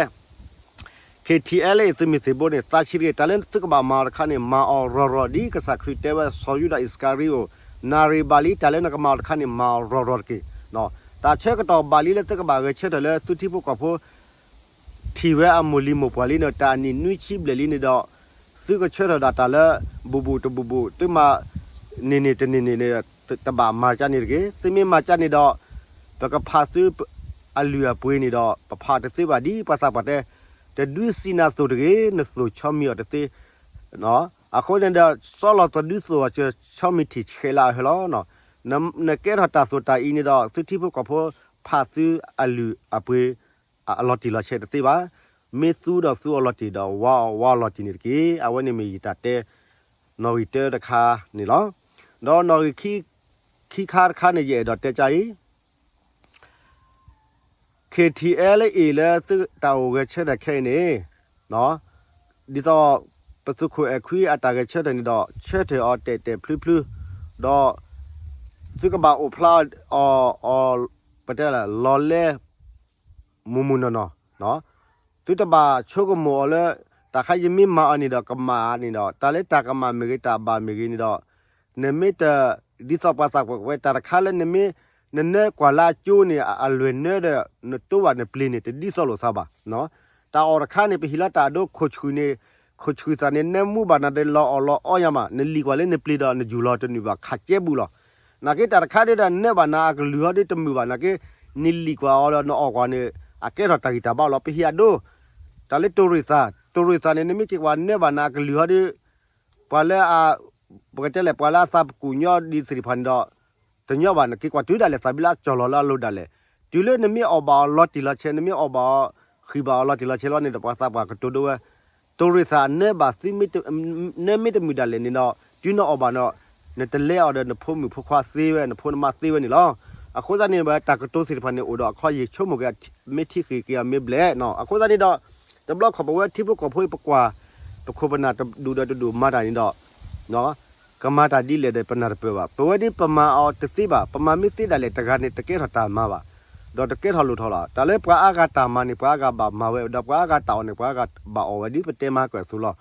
ခ့ၣ်ထံၣ်အဲလ်အ့ၣ် သုးမုၢ်သံၣ်ဘိန့ၣ် သးဆံးတဂ့ၤ, တၢ်လၢသုကဘၣ်မၤအီၤတခါန့ၣ် မၤအီၤရီၤရီၤ ဒ်ကစၢ်ခရံာ်တဲဝဲ စီၤယူဒၤအံၣ်စကၤရံအိၣ်, နၣ်ရံၣ်ဘၣ်လံ တၢ်လၢနကမၤအီၤတခါန့ၣ် မၤအီၤရီၤရီၤတက့ၢ်. တၢ်ဆၢကတီၢ်ဘၣ်လံလၢသုကဘၣ်ဂဲၤဆၢထၢၣ်လၢသုထံဖိကီၢ်ဖိ ထံၣ်ဝဲအမိၢ်လံၤမိၢ်ပှၢ်လံန့ၣ် တၢ်အနံၣ်နွံဆံဘျဲၣ်လံန့ၣ်ဒီး သုကဆၢထၢၣ်ဒၣ်တၢ်လၢ ဘူးဘူးတဘူးဘူး သုမၤန့ၢ်န့ၢ်တန့ၢ်န့ၣ်န့ၣ် တဘၣ်မၤကၢန့ၣ်တဂ့ၤ. သုမ့ၢ်မၤကၢန့ၣ်ဒီး ပကဖးသုအလုၢ်အပှ့ၤန့ၣ်ဒီး ပဖးအီၤတသ့ဘၣ် ဒ်ပှၤသးပှၢ်တဲ, တဒုးစံးနၤသိၣ်တဂ့ၤ, နသိၣ်ဆီမံၤအီၤတသ့. အဃိန့ၣ်ဒီး စီလီၤတဒုးသိၣ်အီၤ ဆီမံၤထံၣ်ဆဲးလၢအဟၢလီၤ. နကဲထီၣ်တၢ်သိၣ်တၢ်အံၤန့ၣ်ဒီး သုထံဖိကီၢ်ဖိ ဖးသုအလုၢ်အပှ့ၤ အလီၤတံၢ်လီၤဆဲးတသ့ဘၣ်. မ့ၢ်သူဒီးသူအီၤလီၤတံၢ်ဒီး ဝါအီၤဝါအီၤလီၤတံၢ်န့ၣ်တက့ၢ်. အဝဲန့ၣ်မ့ၢ်ယတၢ်တဲ နီၣ်ဂံၢ်တၢတခါန့ၣ်လီၤ. ဒီးနီၣ်ဂံၢ်ခံခါတခါန့ၣ် ယအဲၣ်ဒိးတဲကါအံၤ ခ့ၣ်ထံၣ်အဲလ်အ့ၣ် လၢသုတၢ်အိၣ်ဂဲၤဆၢထၢၣ်ခဲအံၤန့ၣ် ဒ်သိး ပသုးခိၣ်အဲၣ်ခွံအတၢ်ဂဲၤဆၢထၢၣ်န့ၣ်ဒီး ဆၢထၢၣ်အီၤတဲာ်တဲာ်ဖျုဖျု ဒီး သုကဘၣ်အိၣ်ဖျါအီၤ ပတဲလၢ လီၤလဲ မုၢ်မုၢ်နီၢ်နီၢ် သုတဘၣ်ဆိကမိၣ်အီၤလၢ တၢ်ခါယမ့ၢ်မၤအီၤန့ၣ်ဒီးကမၣ်န့ၣ်ဒီး တၢ်လၢတၢ်ကမၣ်မ့ၢ်ဂ့ၤ တၢ်ဘၣ်မ့ၢ်ဂ့ၤန့ၣ်ဒီး နမ့ၢ်တ ဒ်သိးပှၤသးပှၢ်ဝဲ တၢ်တခါလၢနမ့ၢ် နနၢကွၢ်လၢအကၠိန့ၣ် အလွဲၢ်နၢဒီး နတိဘၣ်နပျ့ၤန့ၣ် တဒ်သိးလိာ်သးဘၣ်. တၢ်အီၣ်တခါန့ၣ် ပဟံးလီၤတၢ်အဒိ ခိၣ်ဆူၣ်န့ၣ် ခိၣ်ဆူၣ်သးန့ၣ် နၢမူဘၣ်နၤဒီးလီၤအီၣ်လီၤအီယါမး နလံၣ်ကွၢ်လၢနပျ့ၤဒီးနယူၢ်လီၤတနုာ်ဘၣ် ခးကဲဘူးလီၤ. နာ်က့တၢ်တခါဒ်ဒီး နၢဘၣ်နၤအကလုၢ်ဟီဒ်တမုာ်ဘၣ်နာ်က့ နလံၣ်ကွၢ်အီၤဒီးနအီၣ်ကွၢ်န့ၣ် အကဲထီၣ်တၢ်ဂံၢ်တၢ်ဘါလီၤ. ပဟံးအဒိ တၢ်လၢတိၢ်ရ့ၣ်သး တိၢ်ရ့ၣ်သးန့ၣ် နမ့ၢ်က့ၤကွၢ်နၢဘၣ်နၤအကလုၢ်ဟီဒ် ပှၤလၢအ ပကတဲလဲၣ် ပှၤလၢအသးပကူၣ်ညီဒ်သ့ၣ်တဖၣ်န့ၣ်ဒီး တညီဘၣ် နက့ၤကွၢ်တုၤဒၣ်လဲာ် သးဘံလၢအကၠီၢ်လီၤလၢအလိၤဒၣ်လဲာ် တုၤလၢနမ့ၢ်အီၣ်ဘၣ်အီၤလီၤတံၢ်လီၤဆဲး နမ့ၢ်အီၣ်ဘၣ်အီၤ ဃံးဘၣ်အီၤလီၤတံၢ်လီၤဆဲးလီၤန့ၣ်ဒီး ပှၤသးပှၢ်ကတိၤဒိဝဲ တိၢ်ရ့ၣ်သးနၢဘၣ်သု နၢမ့ၢ်တမုာ်ဒၣ်လဲာ်န့ၣ်ဒီး တုၤနအီၣ်ဘၣ်ဒီး နတလဲအီၤဒီးနဖိမုၣ်ဖိခွါသ့ဝဲ နဖိနမါသ့ဝဲန့ၣ်လီၤ. အဃိသတးန့ၣ် တၢ်ကတိၤသ့ၣ်တဖၣ်န့ၣ် အိၣ်ဒီးအခီယံာ်ဆိကမိၣ်က့ၤ မ့ၢ်ထံၣ်ဃ့ၢ်က့ၤအီၤမ့ၢ်ဘျဲၣ်နီၤ. အဃိသတးန့ၣ်ဒီး တဘျီခီၣ်ပဝဲထံဖိကီၢ်ဖိအံၤ ပကွၢ် ပခိၣ်ပနၢ်တဒူၣ်ဒီးတဒူၣ်မၤတၢ်န့ၣ်ဒီး ကမၤတၢ်ဒ်လဲၣ်ဒီးပနၢ်တပၢၢ်ဘၣ်. ပဝဲဒ်ပမၤအီၤတသ့ဘၣ်. ပမၤမ့ၢ်သ့ဒၣ်လဲာ် တဂၤန့ၣ် တကဲထီၣ်တၢ်မၤဘၣ်, ဒီးတကဲထီၣ်လိၣ်ထီၣ်လီၤ. တၢ်လၢပှၤအါဂၤတၢ်မၤန့ၣ် ပှၤအါဂၤဘၣ်မၤဝဲ, ဒီးပှၤအါဂၤတၢ်အီၣ်န့ၣ် ပှၤအါဂၤဘၣ်အီၣ်ဝဲ ဒ်ပတဲမၤကွဲးအသိးလီၤ.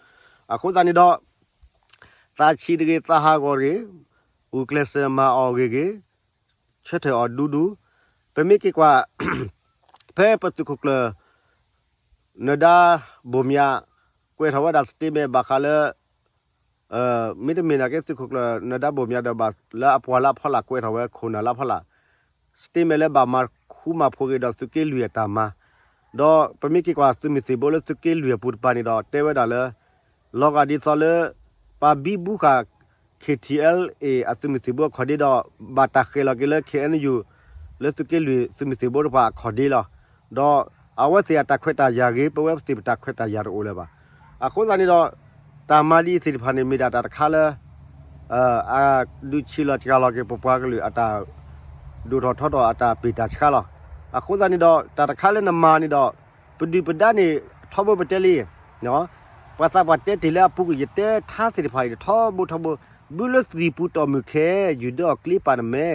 အဃိသတးန့ၣ်ဒီး သးဆံးတဂ့ၤ, သးဟးဂီၤတဂ့ၤ, ဂုာ်ကျဲးစၢးမၤအီၤဂ့ၤဂ့ၤ, ဆၢထၢၣ်အီၤဒူဒူ, ပမ့ၢ်က့ၤကွၢ် ဖဲပသုးခိၣ်ကျၢၢ် နၢၤဒါ ဘိၣ်မၠး ကွဲးထီၣ်ဝဲဒၣ် statement ဘၣ်ဃးလၢ မ့တမ့ၢ်နာ်က့သုးခိၣ်ကျၢၢ်နၢၤဒါဘိၣ်မၠးဒီးဘၣ်လၢအပှၤလၢအဖီလာ်ကွဲးထီၣ်ဝဲခိၣ်နၢ်လၢအဖီလာ် statement လၢဘၣ်မၤဃူမၤဖိးက့ၤဒီးသုးက့လွံၢ်အတၢ်မၤ, ဒီးပမ့ၢ်က့ၤကွၢ်သုးမုၢ်သံၣ်ဘိလၢသုးက့လွံၢ်အပူၤတပၤန့ၣ်ဒီး တဲဝဲဒၣ်လၢ လီၤဂာ်ဒ်သိးလၢ ပှၤဘံဘူဃာ် K T L A အသုးမုၢ်သံၣ်ဘိအခီၣ်ဒ့ဒီး ဘၣ်တၢ်ဃဲၤလီၤက့ၤလၢ K N U လၢသုးက့လွံၢ်သုးမုၢ်သံၣ်ဘိတဖၣ်အခီၣ်ဒ့လီၤ. ဒီးအဝဲသ့ၣ်အတၢ်ခွဲးတၢ်ယာ်ဂ့ၤ ပဝဲသ့ၣ်ပတၢ်ခွဲးတၢ်ယာ်တအိၣ်လၢၤဘၣ်. အဃိသတးန့ၣ်ဒီး တၢ်မၤဒ်အံၤသ့ၣ်တဖၣ်န့ၣ် မ့ၢ်ဒၣ်တၢ်တခါလၢ အဒုးဆံးလီၤစှၤလီၤက့ၤပပှၤကလုာ်အတၢ် ဒိၣ်ထီၣ်ထီထီၣ်အတၢ်ပ့ၢ်တၢ်ဆှါလီၤ. အဃိသတးန့ၣ်ဒီး တၢ်တခါလၢနမၤန့ၣ်ဒီး ပဒုၣ်ပဒါန့ၣ် ထီဘိပတဲလံ, ပှၤသးပှၢ်တဲတ့ၢ်လၢအပူၤကွံာ် ယတဲထါသ့ၣ်တဖၣ်အံၤ ထီဘိထီဘိ, ဘုလၢသံၣ်ပူၤတီၢ်မုၢ်ခဲ ယုၢ်ဒၢအီၤကျ့ပာ်နမဲ,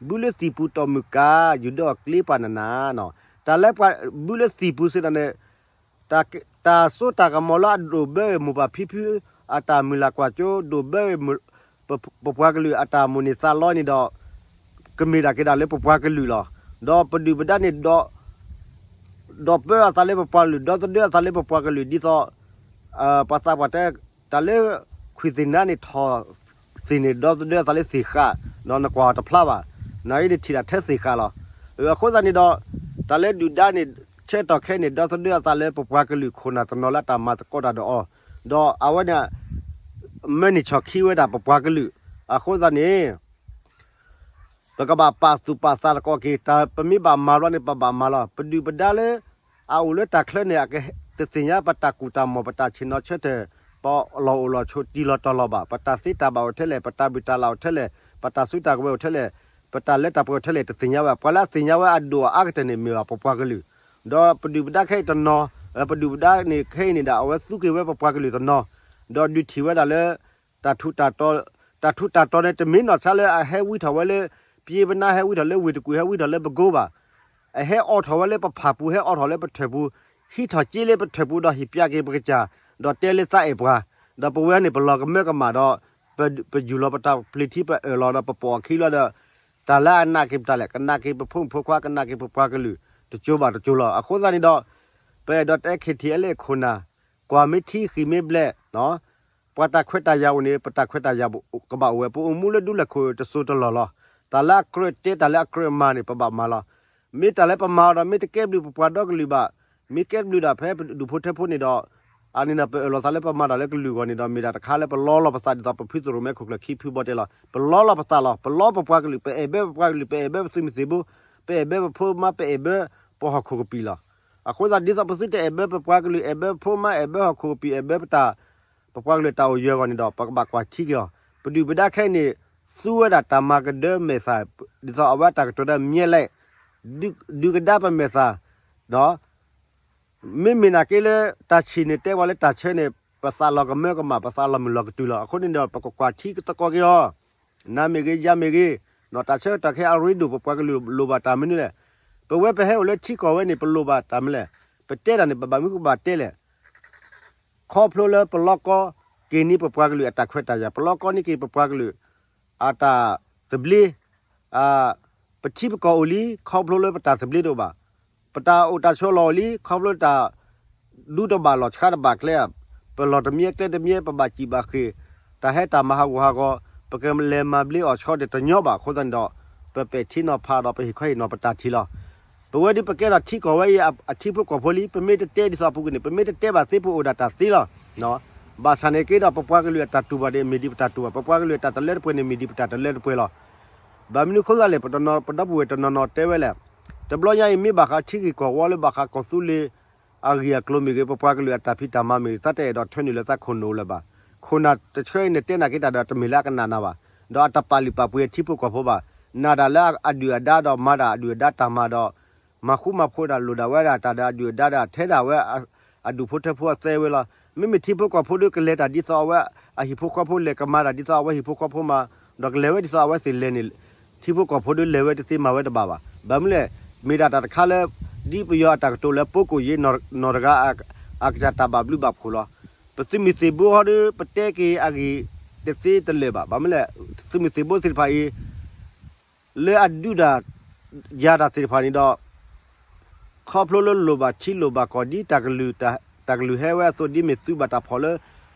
ဘုလၢသံၣ်ပူၤတီၢ်မုၢ်ကါ ယုၢ်ဒၢအီၤကျ့ပာ်နနၤ, တၢ်လၢပှၤဘုလၢသံၣ်ပူၤစ့ၢ်ကီးန့ၣ် တၢ်စိတၢ်ကမီၤလၢအဒိၣ်ဘၢအမိၢ်ပၢ်ဖံဖု အတၢ်မုၢ်လၢ်ကွၢ်စိ ဒိၣ်ဘၢအ ပပှၤကလုာ်အတၢ်မိၣ်န့ၢ်သးလီန့ၣ်ဒီး ကမ့ၢ်ဒၣ်က့ၤဒၣ်လၢပပှၤကလုာ်လီၤ. ဒီးပဒုၣ်ပဒါန့ၣ် ဒီးပၢအသးလၢပပှၤကလုာ် ဒီသဒၢအသးလၢပပှၤကလုာ် ဒ်သိး ပှၤသးပှၢ်တဲ တၢ်လၢခွံၣ်သ့ၣ်နါန့ၣ်ထီၣ်သ့ၣ်န့ၣ် ဒီသဒၢအသးလၢသ့ၣ်ဃး, ဒီးနကွၢ်အီၤတဖျါဘၣ်. နာ်အံၤန့ၣ်ထံၣ်ဒၣ်ထဲသ့ၣ်ဃးလီၤ. အဃိသတးန့ၣ်ဒီး တၢ်လၢဒုၣ်ဒါန့ၣ် ဆၢကတီၢ်ခဲအံၤန့ၣ် ဒီသဒၢအသးလၢပပှၤကလုာ်ခိၣ်နၢ်တနီၤလၢအတၢ်မၤသကိးတၢ်ဒီးအီၤ, ဒီးအဝဲန့ၣ် မၢန့ၢ်ဆီၣ်ခံဝဲဒၣ်ပပှၤကလုာ်. အဃိသတးန့ၣ် ပကဘၣ်ပာ်သူၣ်ပာ်သးသကိးက့ၤ တၢ်ပမ့ၢ်ဘၣ်မၤဘျီန့ၣ် ပဘၣ်မၤလီၤ. ပဒုၣ်ပဒါလၢ အအိၣ်လၢတၢ်ချၢန့ၣ် အကတသ့ၣ်ညါပတၢ်ကူၣ်တၢ်မီၢ် ပတၢ်ဆ့ၣ်နီၤဆၢထၢၣ် ပလီၢ်အိၣ်လီၢ်ဆိး တံၢ်လီၤတီၤလီၤဘၣ်, ပတၢ်သ့တၢ်ဘၣ်အိၣ်ထဲလဲၣ်, ပတၢ်ဘုၣ်တၢ်လၢ်အိၣ်ထဲလဲၣ်, ပတၢ်စုတၢ်ကဝဲၤအိၣ်ထဲလဲၣ်, ပတၢ်လၢတၢ်ပှဲၤအိၣ်ထဲလဲၣ် တသ့ၣ်ညါဝဲ. ပှၤလၢအသ့ၣ်ညါဝဲအဒိၣ်အအါကတၢၢ်န့ၣ် မ့ၢ်ဘၣ်ပပှၤကလုာ်, ဒီးပဒုၣ်ပဒါခဲအံၤတနီၤ, ပဒုၣ်ပဒါန့ၣ်ခဲအံၤန့ၣ်ဒီး အဝဲသူက့ၤဝဲပပှၤကလုာ်တနီၤ, ဒီးဒုးထံၣ်ဝဲဒၣ်လၢ တၢ်ထူးတၢ်တီၤ, တၢ်ထူးတၢ်တီၤန့ၣ် တမ့ၢ်နီၢ်ဆါလၢအဟဲဝံထီၣ်ဝဲလၢ ပျ့ပနါ ဟဲဝံထီၣ်လၢဝ့ၢ်တကူၣ် ဟဲဝံထီၣ်လၢပကိဘၣ်. အဟဲအိးထီၣ်ဝဲလၢပဖၣ်ပူၤ ဟဲအိးထီၣ်လၢပထၢၣ်ပူၤ, ဟံးထီၣ်က့လၢပထၢၣ်ပူၤဒီးဟ့ၣ်ပျးက့ၤပကစၢ်, ဒီးတဲလၢသးအဲၣ်ပှၤ, ဒီးပဝဲန့ၣ် ပလီၤကမၢကမၣ်ဒီး ပယူၢ်လီၤပတၢ်ပျ့ၤထံ ပအၢၣ်လီၤဒီးပပိာ်အခံလီၤဒီး တၢ်လၢအနာ်က့ၤပတၢ်လဲၣ်, ကနာ်က့ၤပဖိမုၣ်ဖိခွါ ကနာ်က့ၤပပှၤကလုာ် တကၠိဘၣ်တကၠိလီၤ. အဃိသတးန့ၣ်ဒီး ပအဲၣ်ဒိးတဲ KTLA ခိၣ်နၢ်, ကွၢ်မ့ၢ်ထံဃံၣ်မ့ၢ်ဘျဲၣ် ပှၤတၢ်ခွဲးတၢ်ယာ်အိၣ်န့ၣ် ပတၢ်ခွဲးတၢ်ယာ်ကဘၣ်အိၣ်ဝဲ, ပအိၣ်မူလၢဒူလၢာ်ခိၣ်တစိၤတလီၢ်လီၤ. တၢ်လၢအကြၢးတဲ တၢ်လၢအကြၢးမၤန့ၣ် ပဘၣ်မၤလီၤ. မ့ၢ်တၢ်လၢပမၤအီၤဒီး မ့ၢ်တကဲဘျုးပပှၤဒီကလုာ်ဘၣ်, မ့ၢ်ကဲဘျုးဒၣ်ဖဲပဒူၣ်ဖိထၢဖိန့ၣ်ဒီး အန့ၣ်ဒီး ပအၢၣ်လီၤသးလၢပမၤတၢ်လၢကလုာ်အဂီၢ်န့ၣ်ဒီး မ့ၢ်ဒၣ်တခါလၢပလီလီၤပသး ဒ်သိးပဖုသရိာ်မဲခိၣ်ကျၢၢ်ခံဖုဘီတဲလီၤ. ပလီလီၤပသးလီၤ. ပလီပပှၤကလုာ်, ပအဲၣ်ဘၢပပှၤကလုာ်, ပအဲၣ်ဘၢပသုးမုၢ်သံၣ်ဘိ, ပအဲၣ်ဘၢပဖိမါ, ပအဲၣ်ဘၢပဟီၣ်ခိၣ်ကပံာ်လီၤ. အဃိသတး ဒ်သိးပသုတအဲၣ်ဘၢပပှၤကလုာ်, အဲၣ်ဘၢပဖိမါ, အဲၣ်ဘၢဟီၣ်ခိၣ်ကပံာ်, အဲၣ်ဘၢပတၢ် ပပှၤကလုာ်တၢ်အိၣ်ယၢၤအဂီၢ်န့ၣ်ဒီး ပကဘၣ်ကွၢ်ထံက့ၤအီၤ. ပဒုၣ်ပဒါခဲအံၤန့ၣ် သူဝဲဒၣ်တၢ်မၤကဒၢမဲာ်သၣ်, ဒ်သိးအဝဲအတၢ်ကတိၤဒၣ် မြက်လက်, ဒုးကဒါပမဲာ်သၣ်, မ့မ့ၢ်နာ်က့လၢ တၢ်ဆံၣ်န့ၣ်တဲပှၤလၢတၢ်ဆၢန့ၣ် ပသးလီၤကမၢကမၣ်, ပသးလီၤမုၢ်လီၤကတုၤလီၤ. အဃိန့ၣ်ဒီး ပကကွၢ်ထံသကိးက့ၤအီၤ, နၤမ့ၢ်ဂ့ၤ ယၤမ့ၢ်ဂ့ၤ, တၢ်ဆၢကတီၢ်ခဲအံၤအရ့ဒိၣ် ပပှၤကလုာ်လိၣ်ဘၣ်တၢ်မနုၤလဲၣ်. ပဝဲပဟဲအိၣ်လၢထံကီၢ်ဝဲန့ၣ် ပလိၣ်ဘၣ်တၢ်မနုၤလဲၣ်. ပတဲတၢ်န့ၣ် ပဘၣ်မနုၤကဘၣ်တဲလဲၣ်. ခီဖျိလၢပလီကီ က့ၤန့ၢ်ပပှၤကလုာ်အတၢ်ခွဲးတၢ်ယာ်, ပလီကီန့ၢ်က့ၤပပှၤကလုာ် အတၢ်သဘျ့, ပထံပကီၢ်အိၣ်လံ ခီဖျိလၢပတၢ်သဘျ့တအိၣ်ဘၣ်, ပတၢ်အိၣ်တၢ်ဆိးလီၢ်အိၣ်လံ ခီဖျိတၢ် ဒူတဘၣ်လီၢ်ဆှါတဘၣ်ကျဲ, ပလီၢ်တမံၤကျဲတမံၤ ပဘၣ်စံၣ်ဘၣ်ဃ့ၢ်, တၢ်ဟဲတၢ်မၤဟးဂူာ်ဟးဂီၤ ပကလဲၤမၤဘျ့အီၤဆှီဒီးတညီဘၣ်. အဃိသတးန့ၣ်ဒီး ပပဲာ်ထံနီၤဖးဒီး ပဟ့ၣ်ခီဟ့ၣ်နီၤပတၢ်ထံၣ်လီၤ. ပဝဲဒၣ်ပကဲထီၣ်ထံကီၢ်ဝဲအံၤ အထံဖိကီၢ်ဖိလံ, ပမ့ၢ်တတဲဒ်သိးအပူၤကွံာ်န့ၣ် ပမ့ၢ်တတဲဘၣ်သ့ ပအိၣ်ဒၣ်တၢ်သ့လီၤ. ဘၣ်ဆၣ်န့ၣ်က့ဒီး ပပှၤကလုာ်အတၢ်တူၢ်ဘၣ်န့ၣ် မ့ၢ်ဒ်ပတၢ်တူၢ်ဘၣ်, ပပှၤကလုာ်အတၢ်တလၢတပှဲၤန့ၣ် မ့ၢ်ဒ်ပတၢ်တလၢတပှဲၤလီၤ. ဘၣ်မနုၤအဃိသတးလဲၣ်, ပဒီပုၢ်ဝဲၢ်တနီၤနီၤတဲဝဲလဲၣ်, တဘျီညါအံၤ မ့ၢ်ဘၣ်ဃးထံဂ့ၢ်ကီၢ်ဝီလၢဘၣ်ဃးကီၢ်သူလ့ၤ အဂ့ၢ်အကျိၤမ့ၢ်ဂ့ၤ, ပပှၤကလုာ်အတၢ်ဖံးတၢ်မၤမ့ၢ်ဂ့ၤ, သးတအဲၣ်ဒိးထၢနုာ်လၢသးခိၣ်နူာ်လၢၤဘၣ်. ခိၣ်နၢ်တဆၢအံၤန့ၣ် တဲနာ်က့တၢ်ဒီး တမ့ၢ်လၢအကနၣ်နၤဘၣ်, ဒီးအတပာ်လုၢ်ပာ်ပှ့ၤအထံဖိကီၢ်ဖိဘၣ်. နာ်ဒၣ်လၢအဒုၣ်အဒါဒီးမၤဒၣ်အဒုၣ်အဒါတၢ်မၤဒီး မၤဃူမၤဖိးဒၣ်လိၣ်ဒၣ်ဝဲဒၣ်တၢ်ဒီးအဒုၣ်အဒါဒီး ထဲဒၣ်ဝဲအဒူၣ်ဖိထၢဖိအသဲဝဲလီၤ. မ့မ့ၢ်ထံဖိကီၢ်ဖိဒီး ကလဲၤတၢ်ဒ်သိးအဝဲ အဟံၣ်ဖိဃီဖိလဲၤ, ကမၤတၢ်ဒ်သိးအဝဲဟံၣ်ဖိဃီဖိမၤ, ဒီးကလဲၤဝဲဒ်သိးအဝဲသ့ၣ်လဲၤန့ၣ် ထံဖိကီၢ်ဖိဒီးလဲၤဝဲတသ့မၤဝဲတဘၣ်ဘၣ်. ဘၣ်မနုၤလဲၣ်, မ့ၢ်ဒၣ်တၢ်တခါလၢ ဒ်ပယီၤအတၢ်ကတိၤလၢ ပိကိၣ်ယ့နီၢ်တဂၤ အကစၢ်တၢ်ဘၣ်ဘျုးဘၣ်ဖှိၣ်လီၤ. ပသုးမုၢ်သံၣ်ဘိဟီဒီး ပတဲက့ၤအဂ့ၢ်တသ့တလၢာ်ဘၣ်. ဘၣ်မနုၤလဲၣ်, သုးမုၢ်သံၣ်ဘိသ့ၣ်တဖၣ်အံၤ လၢအဒုးတၢ်ယၤတၢ်သ့ၣ်တဖၣ်န့ၣ်ဒီး ခီဖျိလၢလိၣ်ဘၣ်ထံလိၣ်ဘၣ်ကီၢ် ဒ်တၢ်ကလုၢ်ဟဲဝဲအသိး ဒ်မ့ၢ်သုးဘၣ်တၢ်ဖီၣ်လၢ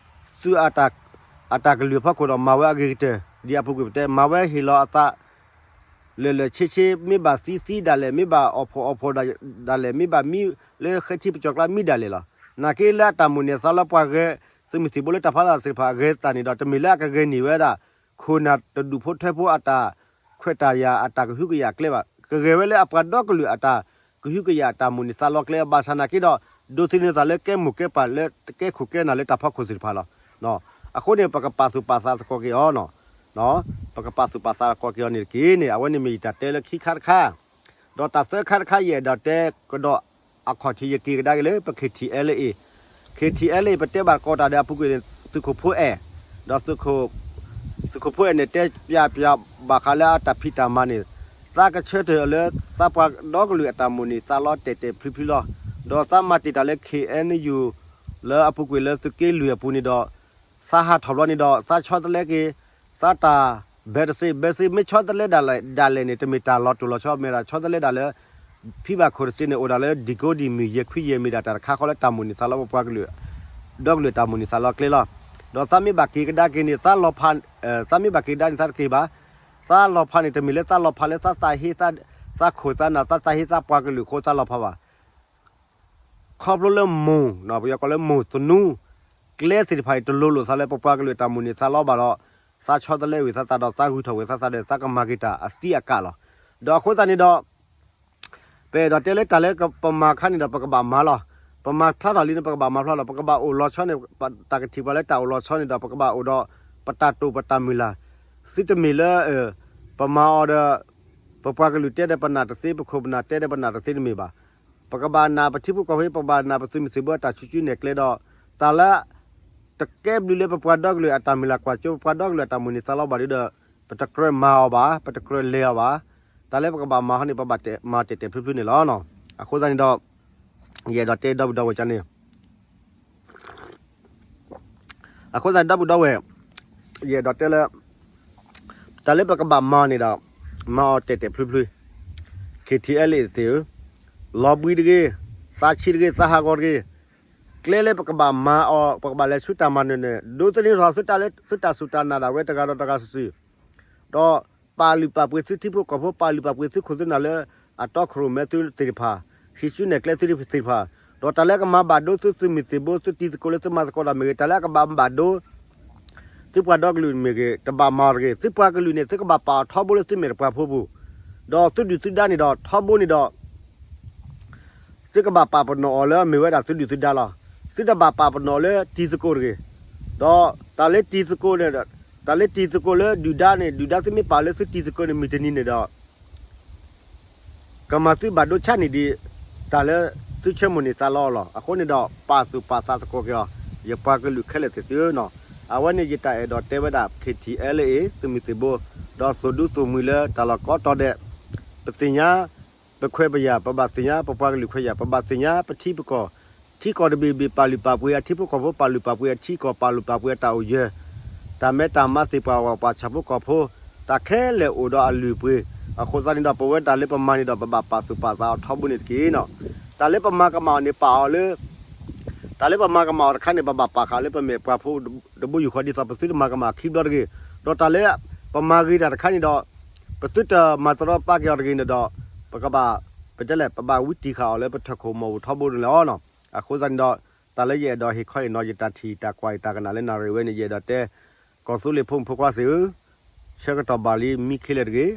သုးအတၢ် အတၢ်ကလုၢ်အဖီခိၣ်ဒီးမၤဝဲအဂ့ၤကတၢၢ် ဒ်အပူၤကွံာ်ပတဲ မၤဝဲဟ့ၣ်လီၤအသး လၢာ်လၢာ်ဆ့ဆ့ မ့ၢ်ဘၣ်သံသံဒၣ်လဲာ် မ့ၢ်ဘၣ်အီၣ်ဖှီၣ်အီၣ်ဖှီၣ်ဒၣ်လဲာ် မ့ၢ်ဘၣ်မံလၢဃဲထံပကၠီၤကျါမံဒၣ်လဲာ်လီၤ. နာ်က့လၢအတၢ်မိၣ်န့ၢ်သးလီပှၤဂဲၤ သုးမုၢ်သံၣ်ဘိလၢတၢ်ဖီလာ်သ့ၣ်တဖၣ်အဂဲၤသးန့ၣ်ဒီး တမ့ၢ်လၢအကဂဲၤန့ၢ်ဝဲဒၣ် ခိၣ်နၢ်တဒူၣ်ဖိထွဲဖိအတၢ် ခွဲးတၢ်ယာ်အတၢ်ကဟုကယာ်အကျဲဘၣ်. ကဂဲၤဝဲလၢအပှၤဒီကလုာ်အတၢ်ကဟုကယာ်အတၢ်မိၣ်န့ၢ်သးလီကျဲ ဘၣ်ဆၣ်နာ်က့ဒီး ဒိးသန့ၤသးလၢကဲမိၢ်ကဲပၢ်လၢကဲခိၣ်ကဲနၢ်လၢတၢ်ဖီခိၣ်သ့ၣ်တဖၣ်လီၤ. အဃိန့ၣ် ပကပာ်သူၣ်ပာ်သးသကိးက့ၤအီၤ ပကပာ်သူၣ်ပာ်သးသကိးက့ၤအီၤန့ၣ်တက့ၢ်န့ၣ် အဝဲန့ၣ်မ့ၢ်ယတၢ်တဲလၢခံခါတခါ ဒီးတၢ်သၢခါတခါ ယအဲၣ်ဒိးတဲကဒီးအခီၣ်ထံးယက့ၤကဒါက့ၤလၢပ K T L A, K T L A ပတဲဘၣ်ကိးတၢ်ဒီးအပူၤကွံာ်န့ၣ် သုးခိၣ်ဖိအဲၣ်, ဒီး သုးခိၣ်ဖိအဲၣ်န့ၣ် တဲပၠးပၠးဘၣ်ဃးလၢအတၢ်ဖံးတၢ်မၤန့ၣ် သးကဆၢထၢၣ်လၢ သးပှၤဒီကလုာ်အတၢ်မိၣ်န့ၢ်သးလီတဲာ်တဲာ်ဖျုဖျုလီၤ. ဒီးသးမၤတ့ၢ်တၢ်လၢ K N U လၢအပူၤကွံာ်လၢသုးက့လွံၢ်အပူၤန့ၣ်ဒီး သးဟးထီၣ်ဘျီန့ၣ်ဒီး သးဆီတလဲက့ၤ သးတၢ်ဘဲတစ့ ဘဲတစ့ မ့ၢ်ဆီတလဲဒၣ်လဲာ်ဒၣ်လဲာ်န့ၣ် တမ့ၢ်တၢ်လီၤတိၢ်လီၤဆီ မ့ၢ်ဒၣ်ဆီတလဲဒၣ်လၢ ဖံဘၣ်ခိၣ်တစ့န့ၣ် အိၣ်ဒၣ်လၢ ဒံၣ်ကိဒံၣ်မုၢ်ယဲၢ်ခွံယဲၢ် မ့ၢ်ဒၣ်တၢ်တခါဃီလၢတၢ်မိၣ်န့ၢ်သးလီပပှၤကလုာ် ဒီကလုာ်တၢ်မိၣ်န့ၢ်သးလီကျဲလီၤ. ဒီးသးမ့ၢ်ဘၣ်က့ၤကဒါက့ၤန့ၣ် သးလီၤဖး သးမ့ၢ်ဘၣ်က့ၤကဒါန့ၣ် သးတက့ၤဘၣ်. သးလီၤဖးန့ၣ် တမ့ၢ်လၢသးလီၤဖးလၢသးသးဟ့ သးခိၣ်သးနၢ် သးသးဟ့သးပှၤကလုာ်အဃိသးလီၤဖးဘၣ်. ခီဖျိလၢမိၢ် ပယီၤကိးလၢမိၢ်သနူ ကျဲသ့ၣ်တဖၣ်အံၤ တလိၤလိာ်သးလၢပပှၤကလုာ်တၢ်မိၣ်န့ၢ်သးလီဘၣ်ဒီး သးဆီတလဲဝံၤသးသးဒီးသးဂုၤထီၣ်ဝံၤသးသးဒီး သးကမၤက့ၤတၢ်အသံအကၣ်လီၤ. ဒီးအဃိသတးန့ၣ်ဒီး ပအဲၣ်ဒိးတဲလၢတၢ်လၢပမၤအခါန့ၣ်ဒီး ပကဘၣ်မၤလီၤ. ပမၤဖျါထီၣ်လံန့ၣ် ပကဘၣ်မၤဖျါလီၤ. ပကဘၣ်အိၣ်လီၤဆီန့ၣ် တၢ်ကထံၣ်ပှၤလၢတၢ်အိၣ်လီၤဆီန့ၣ်ဒီး ပကဘၣ်အိၣ်ဒီး ပတၢ်တိာ်ပတၢ်မုၢ်လၢ် သုတမ့ၢ်လၢ ပမၤအီၤဒီး ပပှၤကလုာ်တဲဒီးပနာ်တသ့ ပခိၣ်ပနၢ်တဲဒီးပနာ်တသ့တမ့ၢ်ဘၣ်. ပကဘၣ်နာ်ပထံဖိကီၢ်ဖိ ပကဘၣ်နာ်ပသုးမုၢ်သံၣ်ဘိအတၢ်ဆူၣ်ဆူၣ်နဲၣ်ကျဲဒီး တၢ်လၢ တကဲဘျုးလၢပပှၤဒီကလုာ်အတၢ်မုၢ်လၢ်ကွၢ်စိ ပပှၤဒီကလုာ်အတၢ်မိၣ်န့ၢ်သးလီဘၣ်ဒီး ပတကြၢးမၤအီၤဘၣ် ပတကြၢးလဲၤအီၤဘၣ်. တၢ်လၢပကဘၣ်မၤဟီန့ၣ် ပဘၣ်မၤတဲာ်တဲာ်ဖျုဖျုန့ၣ်လီၤ. အဃိသတးန့ၣ်ဒီး ယအဲၣ်ဒိးတဲဒီပုၢ်ဒီဝဲၢ်ကန့ၣ် အဃိသတးန့ၣ်ဒီပုၢ်ဒီဝဲၢ် ယအဲၣ်ဒိးတဲလၢ တၢ်လၢပကဘၣ်မၤန့ၣ်ဒီး မၤအီၤတဲာ်တဲာ်ဖျုဖျု K T L A သ့ၣ်ဧၢ, လီၤဘှံးတဂ့ၤ, သးဆံးတဂ့ၤ, သးဟးဂီၤတဂ့ၤ, ကျဲလၢပကဘၣ်မၤအီၤ ပကဘၣ်လဲၤဆူတၢ်မၤနၢၤန့ၣ် ဒိးသန့ၤထီၣ်သုတၢ်စူၢ်တၢ်နာ်ဒၣ်ဝဲတဂၤဒီးတဂၤစုာ်စုာ် ဒီးပာ်လုၢ်ပာ်ပှ့ၤသုထံဖိကီၢ်ဖိ ပာ်လုၢ်ပာ်ပှ့ၤသုခိၣ်သုနၢ်လၢအတီခိၣ်ရိၣ်မဲသုသ့ၣ်တဖၣ်, ဟံးစုနဲၣ်ကျဲသုသ့ၣ်တဖၣ်, ဒီးတၢ်လၢကမၤဘၣ်ဒိသုသုးမုၢ်သံၣ်ဘိ သုတံၤသကိးလၢသုမၤသကိးတၢ်မ့ၢ်ဂ့ၤ, တၢ်လၢအကဘၣ်ဘၣ်ဒိ သုပှၤဒီကလုာ်မ့ၢ်ဂ့ၤ တဘၣ်မၤအီၤတဂ့ၤ. သုပှၤကလုာ်န့ၣ် သုကဘၣ်ပာ်အီၤထီဘိလၢသုမဲာ်တပှၤဖိပူၤ, ဒီးသုဒုၣ်သုဒါန့ၣ်ဒီးထီဘိန့ၣ်ဒီး သုကဘၣ်ပာ်ပနီၣ်အီၤလၢမ့ၢ်ဝဲဒၣ်သုဒုၣ်သုဒါလီၤ. သုတဘၣ်ပာ်ပနီၣ်လၢတံၤသကိးတဂ့ၤ. ဒီးတၢ်လၢတံၤသကိးန့ၣ် တၢ်လၢတံၤသကိးလၢဒုၣ်ဒါန့ၣ် ဒုၣ်ဒါသုမ့ၢ်ပာ်လၢသုတံၤသကိးန့ၣ် မုၢ်တနံၤန့ၣ်ဒီး ကမၤသုဘၣ်ဒိဆါန့ၣ်ဒံး တၢ်လၢသုဆၢမိၣ်န့ၢ်သးလီအီၤလီၤ. အဃိန့ၣ်ဒီး ပာ်သူၣ်ပာ်သးသကိးက့ၤအီၤ ယပှၤကလုာ်ခဲလၢာ်သ့ၣ်သုဧၢနီၤ. အဝဲန့ၣ်ယတၢ်အဲၣ်ဒိးတဲဝဲဒၣ် K T L A သုးမုၢ်သံၣ်ဘိ ဒီးသိၣ်ဒူသိၣ်မှံၤလၢတၢ်လီၢ်ကိးတီၤဒဲး ပသ့ၣ်ညါ ပခွဲးပယာ် ပဘၣ်သ့ၣ်ညါ ပပှၤကလုာ်ခွဲးယာ် ပဘၣ်သ့ၣ်ညါပထံပကီၢ် ထံကီၢ်တဘ့ၣ်ဘ့ၣ်ပာ်လုၢ်ပာ်ပှ့ၤအထံဖိကီၢ်ဖိ ပာ်လုၢ်ပာ်ပှ့ၤအထံကီၢ် ပာ်လုၢ်ပာ်ပှ့ၤအတၢ်အိၣ်ယၢၤ တၢ်မဲတၢ်မါသ့ၣ်ပှၢ်ဝၣ်ပှၢ်ဆၣ်ဖိကီၢ်ဖိ တၢ်ခဲလၢာ်အိၣ်ဒီးအလုၢ်အပှ့ၤ အဃိသတးန့ၣ်ဒီး ပဝဲတၢ်လၢပမၤန့ၣ်ဒီး ပဘၣ်ပာ်သူၣ်ပာ်သးအီၤထီဘိန့ၣ်တက့ၢ်နီၤ. တၢ်လၢပမၤကမၣ်အီၤန့ၣ် ပာ်အီၤလၢ တၢ်လၢပမၤကမၣ်အီၤတခါန့ၣ် ပဘၣ်ပာ်ဃာ်လၢပမဲာ်ပှၤဖိတဘိယူၢ်ဃီ ဒ်သိးပသုတမၤကမၣ်ခံဘျီတဂ့ၤ. ဒီးတၢ်လၢပမၤဂ့ၤတၢ်တခါန့ၣ်ဒီး ပသုတမၤတရီပာ်က့ၤအီၤတဂ့ၤန့ၣ်ဒီး ပကဘၣ် ပတဲလဲၣ် ပဘၣ်ဝံတံၢ်ဃာ်အီၤလၢပထၢၣ်ခိၣ်မီၣ်ဧိၤထီဘိန့ၣ်လီၤ. အဃိသတးန့ၣ်ဒီး တၢ်လၢယအဲၣ်ဒိးဟ့ၣ်ခီဟ့ၣ်နီၤ ယတၢ်ထံၣ်တၢ်ကွၢ်ယတၢ်ကနၣ်လၢနၣ်ရံၣ်ဝဲန့ၣ် ယအဲၣ်ဒိးတဲ ကီၢ်သူလ့ၤဖိမုၣ်ဖိခွါသ့ၣ်ဧၢ, ဆၢကတီၢ်ဘၣ်လံမံခဲလၢာ်တဂ့ၤ,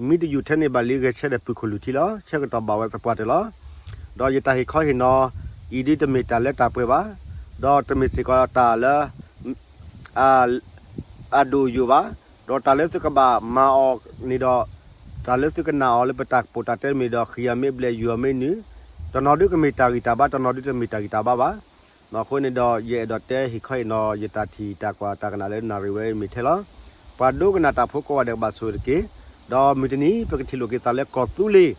မံတယူၢ်ထဲန့ၣ်ဘၣ်လံ ဂဲၤဆၢထၢၣ်ပုၢ်ခိၣ်လုၢ်ထံလီၤ. ဆၢကတီၢ်ဘၣ်ဝဲသပှၢ်တၢၢ်လီၤ. ဒီးယတၢ်ဟ့ၣ်ခီဟ့ၣ်နီၤအံၤဒ်တမ့ၢ်တၢ်လၢတၢ်ပှဲၤဘၣ်, ဒီးတမ့ၢ်စ့ၢ်ကီးတၢ်လၢ အဒိၣ်ယိာ်ဘၣ်, ဒီးတၢ်လၢသုကဘၣ်မၤအီၤန့ၣ်ဒီး တၢ်လၢသုကနာ်အီၤလၢပတၢ်ကပိာ်တၢ်တဲမ့ၢ်ဒီး ဃံၤအီၤမ့ၢ်ဘျဲး ယူၢ်အီၤမ့ၢ်နုာ်, တနီၤဒုကမ့ၢ်တၢ်ဂံၢ်တၢ်ဘါ တနီၤဒုတမ့ၢ်တၢ်ဂံၢ်တၢ်ဘါဘၣ်. အဃိန့ၣ်ဒီး ယအဲၣ်ဒိးတဲဟ့ၣ်ခီဟ့ၣ်နီၤ ယတၢ်ထံၣ်တၢ်ကွၢ်တၢ်ကနၣ်လၢနၣ်ရံၣ်ဝဲမ့ၢ်ထဲလီၤ. ပှၤဒိကနၣ်တၢ်ဖိကိးဂၤဒဲးကဘၣ်ဆိၣ်ဂ့ၤတက့ၢ်. ဒီးမုၢ်တနံၤ ပကထံၣ်လိာ်က့ၤသးလၢကီၢ်သူလ့ၤ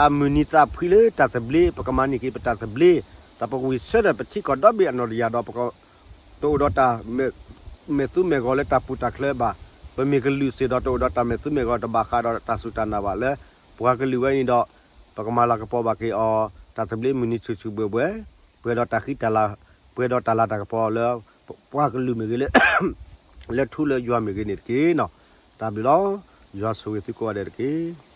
အမုၢ်နံၤသးဖှံလၢတၢ်သဘျ့ ပကမၤန့ၢ်က့ၤပတၢ်သဘျ့, ဒီးပကဝံၢ်ဆၢထၢၣ်ပထံကီၢ်ဒီဘ့ၣ်အနီၢ်တယၢ်ဒီး ပကတအိၣ်ဒီးတၢ်မဲာ်သူမဲာ်ဂီၤလၢတၢ်ပူၤတၢ်ချၢဘၣ်. ပမ့ၢ်ကလုာ်စ့ၢ်ဒီး တအိၣ်ဒီးတၢ်မဲာ်သူမဲာ်ဂီၤတဘၣ်ဃးဒီးတၢ်စူၢ်တၢ်နာ်ဘၣ်လၢ ပှၤကလုာ်ဝဲန့ၣ်ဒီး ပကမၤလၤကပီၤဘၣ်က့ၤအီၤ တၢ်သဘျ့မုၢ်နံၤဆူၣ်ဆူၣ်ဘှဲၣ်ဘှဲၣ်, ပှဲၤဒီးတၢ်ဃံတၢ်လၤ, ပှဲၤဒီးတၢ်လၤတၢ်ကပီၤလၢ ပှၤကလုာ်မ့ၢ်ဂ့ၤလၢ လၢထူလၢယွၤမ့ၢ်ဂ့ၤန့ၣ်တက့ၢ်နီၤ. တၢ်ဘျုးလီၤ. ယွၤဆိၣ်ဂ့ၤသုကိးဂၤဒဲးတက့ၢ်.